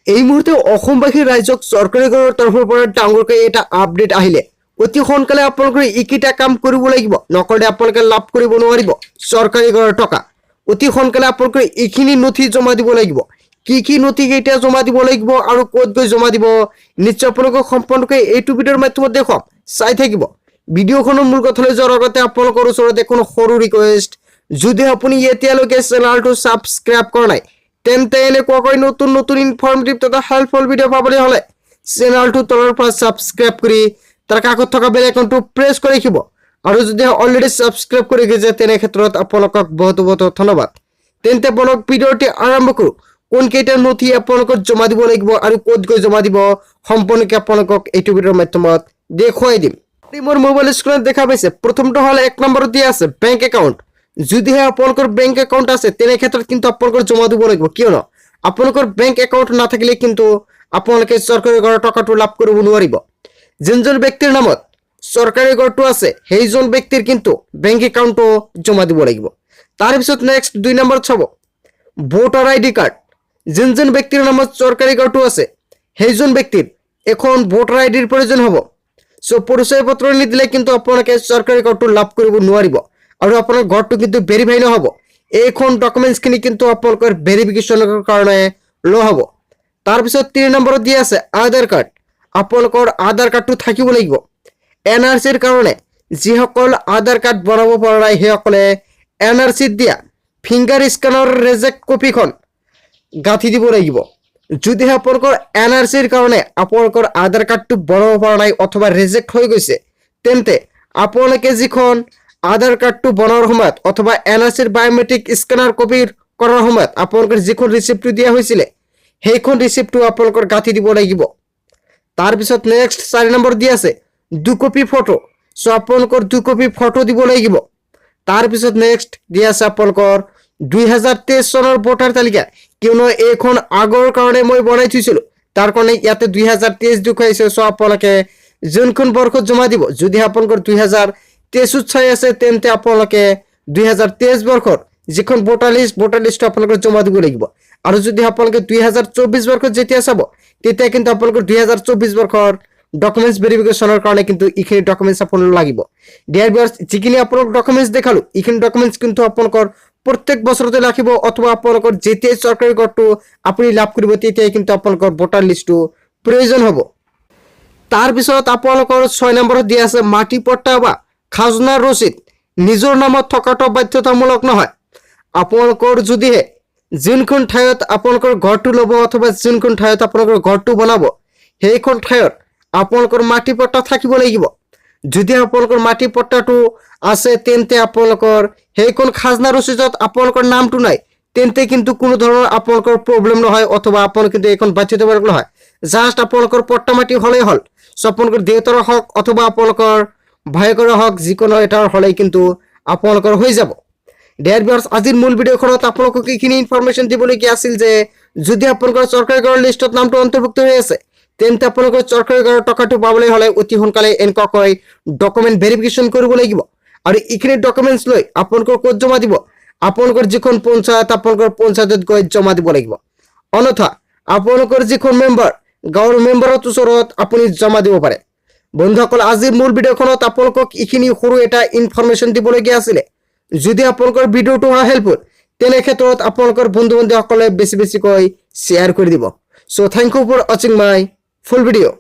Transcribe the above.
এই মুহূৰ্তে অসমবাসী ৰাইজক চৰকাৰী ঘৰৰ তৰফৰ পৰা ডাঙৰকৈ এটা আপডেট আহিলে। অতি সোনকালে আপোনালোকে এইকেইটা কাম কৰিব লাগিব, নকৰিলে আপোনালোকে লাভ কৰিব নোৱাৰিব চৰকাৰী ঘৰৰ টকা। অতি সোনকালে আপোনালোকে এইখিনি নথি জমা দিব লাগিব। কি কি নথি কেইটা জমা দিব লাগিব আৰু ক'ত গৈ জমা দিব, নিশ্চয় আপোনালোকক সম্পূৰ্ণকৈ এইটো ভিডিঅ'ৰ মাধ্যমত দেখুৱাম, চাই থাকিব। ভিডিঅ'খনৰ মূল কথালৈ যোৱাৰ আগতে আপোনালোকৰ ওচৰত এখন সৰু ৰিকুৱেষ্ট, যদি আপুনি এতিয়ালৈকে চেনেলটো ছাবস্ক্ৰাইব কৰা নাই, তেন্তে এনেকুৱাকৈ নতুন নতুন ইনফৰ্মেটিভ তথা হেল্পফুল ভিডিঅ' পাবলৈ হ'লে চেনেলটো তলৰ পৰা ছাবস্ক্ৰাইব কৰি তাৰ কাষত থকা বেল আইকনটো প্ৰেছ কৰি ৰাখিব। আৰু যদি অলৰেডি ছাবস্ক্ৰাইব কৰি গৈছে, তেনে ক্ষেত্ৰত আপোনালোকক বহুতো বহুতো ধন্যবাদ। তেন্তে বলক, ভিডিঅ'টি আৰম্ভ কৰোঁ। কোনকেইটা নথি আপোনালোকৰ জমা দিব লাগিব আৰু ক'ত গৈ জমা দিব, সম্পূৰ্ণকৈ আপোনালোকক এইটো ভিডিঅ'ৰ মাধ্যমত দেখুৱাই দিম। মোৰ মোবাইল স্ক্ৰীণত দেখা পাইছে, প্ৰথমটো হ'ল এক নম্বৰত দিয়া আছে বেংক একাউণ্ট। যদিহে আপোনালোকৰ বেংক একাউণ্ট আছে, তেনে ক্ষেত্ৰত কিন্তু আপোনালোকৰ জমা দিব লাগিব। কিয়নো আপোনালোকৰ বেংক একাউণ্ট নাথাকিলে কিন্তু আপোনালোকে চৰকাৰী ঘৰৰ টকাটো লাভ কৰিব নোৱাৰিব। যোনজন ব্যক্তিৰ নামত চৰকাৰী ঘৰটো আছে, সেইজন ব্যক্তিৰ কিন্তু বেংক একাউণ্টটো জমা দিব লাগিব। তাৰপিছত নেক্সট দুই নম্বৰত চাব, ভোটাৰ আইডি কাৰ্ড। যোনজন ব্যক্তিৰ নামত চৰকাৰী ঘৰটো আছে, সেইজন ব্যক্তিৰ এখন ভোটাৰ আইডিৰ প্ৰয়োজন হ'ব। চ' পৰিচয় পত্ৰ নিদিলে কিন্তু আপোনালোকে চৰকাৰী ঘৰটো লাভ কৰিব নোৱাৰিব আৰু আপোনাৰ ঘৰটো কিন্তু ভেৰিফাই নহ'ব। এইখন ডকুমেণ্টছখিনি কিন্তু আপোনালোকৰ ভেৰিফিকেশ্যনৰ কাৰণে লোৱা হ'ব। তাৰপিছত তিনি নম্বৰত দিয়া আছে আধাৰ কাৰ্ড। আপোনালোকৰ আধাৰ কাৰ্ডটো থাকিব লাগিব। এন আৰ চিৰ কাৰণে যিসকল আধাৰ কাৰ্ড বনাব পৰা নাই, সেইসকলে এন আৰ চিত দিয়া ফিংগাৰ স্কেনৰ ৰিজেক্ট কপিখন গাঁঠি দিব লাগিব। যদিহে আপোনালোকৰ এন আৰ চিৰ কাৰণে আপোনালোকৰ আধাৰ কাৰ্ডটো বনাব পৰা নাই অথবা ৰিজেক্ট হৈ গৈছে, তেন্তে আপোনালোকে যিখন আধাৰ কাৰ্ডটো বনোৱাৰ সময়ত অথবা এন আৰ চিৰ বায়'মেট্ৰিক স্কেনাৰ কপি কৰাৰ সময়ত আপোনালোকৰ যিখন ৰিচিপ্টটো দিয়া হৈছিলে, সেইখন ৰিচিপ্টটো আপোনালোকৰ গাঁঠি দিব লাগিব। তাৰপিছত নেক্সট চাৰি নম্বৰ দি আছে দুকপি ফটো। চ' আপোনালোকৰ দুকপি ফটো দিব লাগিব। তাৰপিছত নেক্সট দি আছে আপোনালোকৰ 2023 চনৰ ভোটাৰ তালিকা। কিয়নো এইখন আগৰ কাৰণে মই বনাই থৈছিলোঁ, তাৰ কাৰণে ইয়াতে 2023 দেখুৱাইছে। চ' আপোনালোকে যোনখন বৰ্ষত জমা দিব, যদি আপোনালোকৰ 2023ত চাই আছে, তেন্তে আপোনালোকে 2023 বৰ্ষৰ যিখন ভোটাৰ লিষ্ট, ভোটাৰ লিষ্টটো আপোনালোকে জমা দিব লাগিব। আৰু যদি আপোনালোকে 2024 বৰ্ষত যেতিয়া চাব, তেতিয়া কিন্তু আপোনালোকৰ 2024 বৰ্ষৰ ডকুমেণ্টছ ভেৰিফিকেশ্যনৰ কাৰণে কিন্তু এইখিনি ডকুমেণ্টছ আপোনালোক লাগিব। ডিয়াৰ ভিউৱাৰ্ছ, যিখিনি আপোনালোক ডকুমেণ্টছ দেখালোঁ, এইখিনি ডকুমেণ্টছ কিন্তু আপোনালোকৰ প্ৰত্যেক বছৰতে ৰাখিব অথবা আপোনালোকৰ যেতিয়াই চৰকাৰী ঘৰটো আপুনি লাভ কৰিব, তেতিয়াই কিন্তু আপোনালোকৰ ভোটাৰ লিষ্টটো প্ৰয়োজন হ'ব। তাৰপিছত আপোনালোকৰ ছয় নম্বৰত দিয়া আছে মাটি পট্টা বা খাজনাৰ ৰচিদ। নিজৰ নামত থকাটো বাধ্যতামূলক নহয়। আপোনালোকৰ যদিহে যোনখন ঠাইত আপোনালোকৰ ঘৰটো ল'ব অথবা যোনখন ঠাইত আপোনালোকৰ ঘৰটো বনাব, সেইখন ঠাইত আপোনালোকৰ মাটি পট্টা থাকিব লাগিব। যদি আপোনালোকৰ মাটি পট্টাটো আছে, তেন্তে আপোনালোকৰ সেইখন খাজনা ৰচিদত আপোনালোকৰ নামটো নাই, তেন্তে কিন্তু কোনো ধৰণৰ আপোনালোকৰ প্ৰব্লেম নহয় অথবা আপোনালোক কিন্তু এইখন বাধ্যতামূলক নহয়। জাষ্ট আপোনালোকৰ পট্টা মাটি হ'লেই হ'ল। চ' আপোনালোকৰ দেউতাৰ হওক অথবা আপোনালোকৰ ভায়েকৰ হওক, যিকোনো এটাৰ হ'লেই কিন্তু আপোনালোকৰ হৈ যাব। ডিয়াৰ ভিউৱাৰ্ছ, আজিৰ মূল ভিডিঅ'খনত আপোনালোকক এইখিনি ইনফৰমেশ্যন দিবলগীয়া আছিল যে যদি আপোনালোকৰ চৰকাৰী ঘৰৰ লিষ্টত নামটো অন্তৰ্ভুক্ত হৈ আছে, তেন্তে আপোনালোকৰ চৰকাৰী ঘৰৰ টকাটো পাবলৈ হ'লে অতি সোনকালে এনেকুৱাকৈ ডকুমেণ্ট ভেৰিফিকেশ্যন কৰিব লাগিব। আৰু এইখিনি ডকুমেণ্টছ লৈ আপোনালোকৰ ক'ত জমা দিব? আপোনালোকৰ যিখন পঞ্চায়ত, আপোনালোকৰ পঞ্চায়তত গৈ জমা দিব লাগিব। অন্যথা আপোনালোকৰ যিখন মেম্বাৰ, গাঁৱৰ মেম্বাৰৰ ওচৰত আপুনি জমা দিব পাৰে। বন্ধুসকল, আজিৰ মূল ভিডিঅ'খনত আপোনালোকক এইখিনি সৰু এটা ইনফৰমেশ্যন দিবলগীয়া আছিলে। যদি আপোনালোকৰ ভিডিঅ'টো হয় হেল্পফুল, তেনে ক্ষেত্ৰত আপোনালোকৰ বন্ধু বান্ধৱীসকলে বেছি বেছিকৈ শ্বেয়াৰ কৰি দিব। So thank you for watching my full video.